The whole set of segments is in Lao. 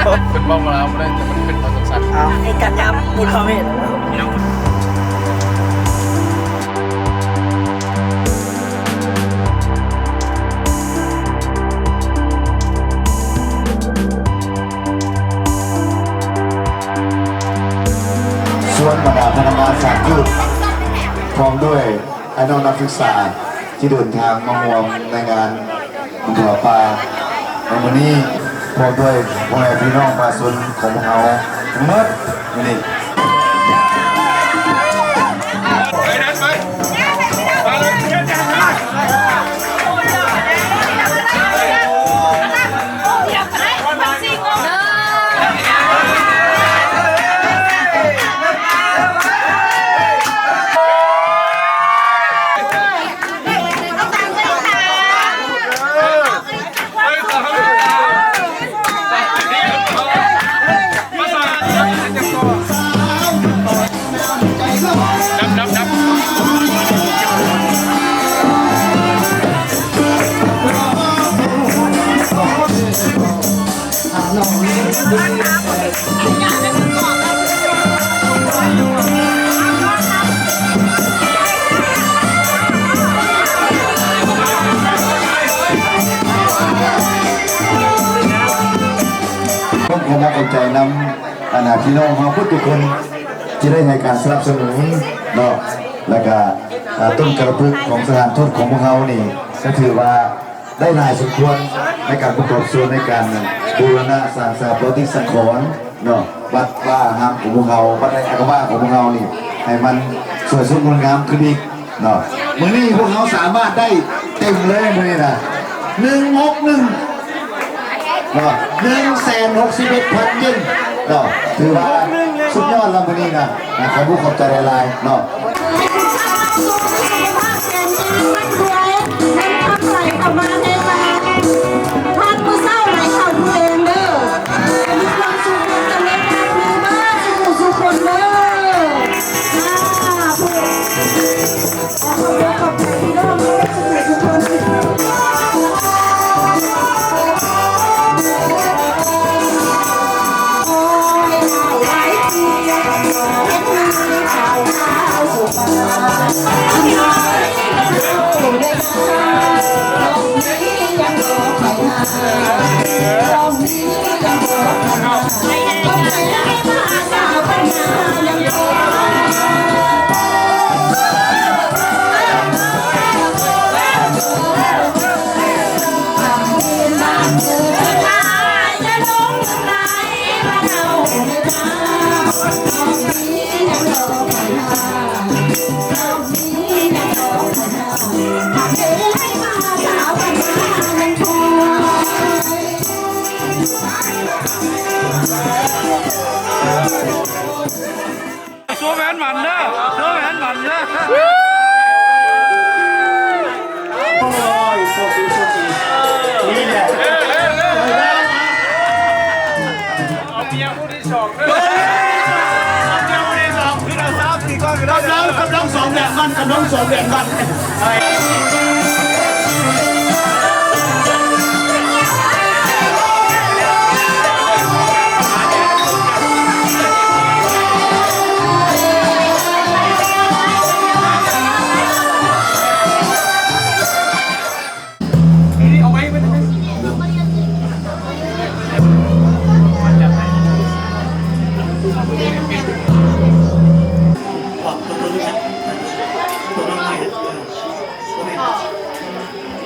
ເພິ່ນເວົ້າມາລາວບໍ່ໄດ້ ແຕ່ມັນຂຶ້ນມາສັ້ນໆ. ເອົາ ເຮັດກັນຍາມບຸນພະເວດ. ສ່ວນບັນດາພະນັກງານສະຖານທູດ ພ້ອມດ້ວຍອ້າຍນ້ອງນັກສຶກສາທີ່ເດີນທາງມາຮ່ວມໃນງານບຸນທອດຜ້າປ່າໃນມື້ນີ້ ພ້ອມດ້ວຍພໍ່ແມ່ພີ່ນ້ອງປະຊາຊົນຂອງພວກເຮົາທັງໝົດມື້ນີ້. ຕ້ອງຂໍຂອບໃຈນຳ ອັນນ່າ ພີ່ນ້ອງເຮົາເບິດທຸກຄົນທີ່ໄດ້ໃຫ້ການສະໜັບສະໜູນເນາະ ແລ້ວກະ ອ່າ ຕົ້ນກະລະພຶກຂອງສະຖານທູດຂອງພວກເຮົານີ້ ກະຖືວ່າໄດ້ຫຼາຍສົມຄວນໃນການປະກອບສ່ວນໃນການບູລະນະສ້າງສາປະຕິສັງຂອນເນາະ ວັດວາອາຮາມຂອງພວກເຮົາ ວັດໃນອາຄະມະຂອງພວກເຮົານີ້ ໃຫ້ມັນສວຍສົດງົດງາມຂຶ້ນອີກ ເນາະ ມື້ນີ້ພວກເຮົາສາມາດໄດ້ເຕັມເລີຍມື້ນີ້ນະ ໜຶ່ງຫົກໜຶ່ງ ເນາະ ໜຶ່ງແສນຫົກສິບເອັດພັນເຢັນເນາະ ຖືວ່າສຸດຍອດລະມື້ນີ້ນະ ນະ ຂໍຂອບໃຈຫຼາຍໆເນາະ. ໂຊແຫວນໝັ້ນເດີ ໂຊແຫວນໝັ້ນເດີ. ໂອ້ຍ ໂຊດີ ໂຊດີ ນີ້ແຫຼະ ເອົາເມຍຜູ້ທີ່ສອງເດີ ເອົາເມຍຜູ້ທີ່ສອງ ຄືເອົາສາມສີ່ກ່ອນກໍໄດ້ ກຳລັງ ກຳລັງສອງແດນມັນ ກຳລັງສອງແດນມັນ.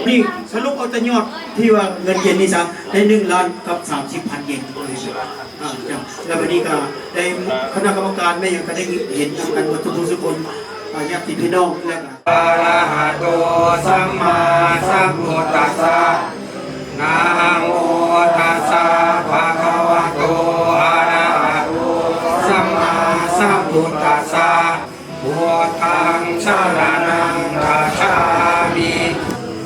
ນີ້ສະຫຼຸບເອົາແຕ່ຍອດທີ່ວ່າເງິນເຢັນນີ້ຊະ ໄດ້ໜຶ່ງລ້ານກັບສາມສິບພັນເຢັນ. ອ່າ ເຈົ້າ ແລ້ວບັດນີ້ກໍໄດ້ຄະນະກຳມະການແມ່ນຫຍັງກໍໄດ້ເຫັນນຳກັນໝົດທຸກຜູ້ທຸກຄົນ ອ່າ ຍາດຕິພີ່ນ້ອງ ແລ້ວກໍ ອະລະຫະໂຕ ສຳມາສຳພຸດທັດສະ ນະໂມຕັດສະ ພະຄະວະໂຕ ອະລະຫະໂຕ ສຳມາສຳພຸດທັດສະ ພຸດທັງສະລະນັງຄັດສາມິ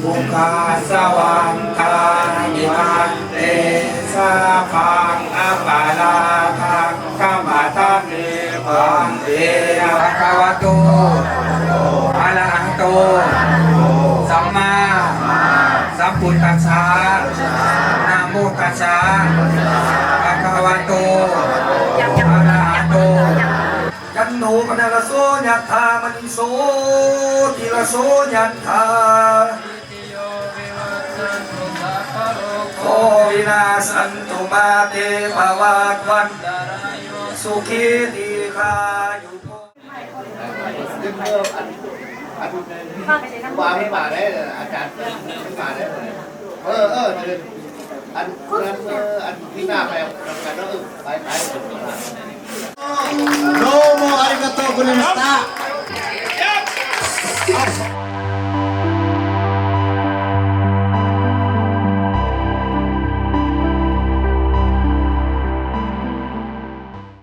ພຸດທາສະວັນທາມິ ພັນເຕ ສະພັງອະປະລາທັງຂະມະທະເມ ພັນເຕ. ພະຄະວະໂຕ ອະລະຫະໂຕ ສຳມາສຳພຸດທັດສະ ນະໂມຕັດສະ ພະຄະວະ ໂສ ຕິລະໂສ ຍັດຖາ ໂຄ ວິນາສັນຕຸ ມາເຕ ພະວາວັນຕະລາໂຍ ສຸຂີ ດີຄາຍຸໂກ ເອີ ອັນ ອັນ ຄຮູບາເພິ່ນມາໄດ້ ອາຈານເພິ່ນມາໄດ້ ເອີ ເອີ ອັນ ອັນ ອັນທີ່ໜ້າໄປນຳກັນເນາະ ເອີ ໄປ ໄປ ໂດໂມອາລິກາໂຕ ໂກເຣມາຊິຕະ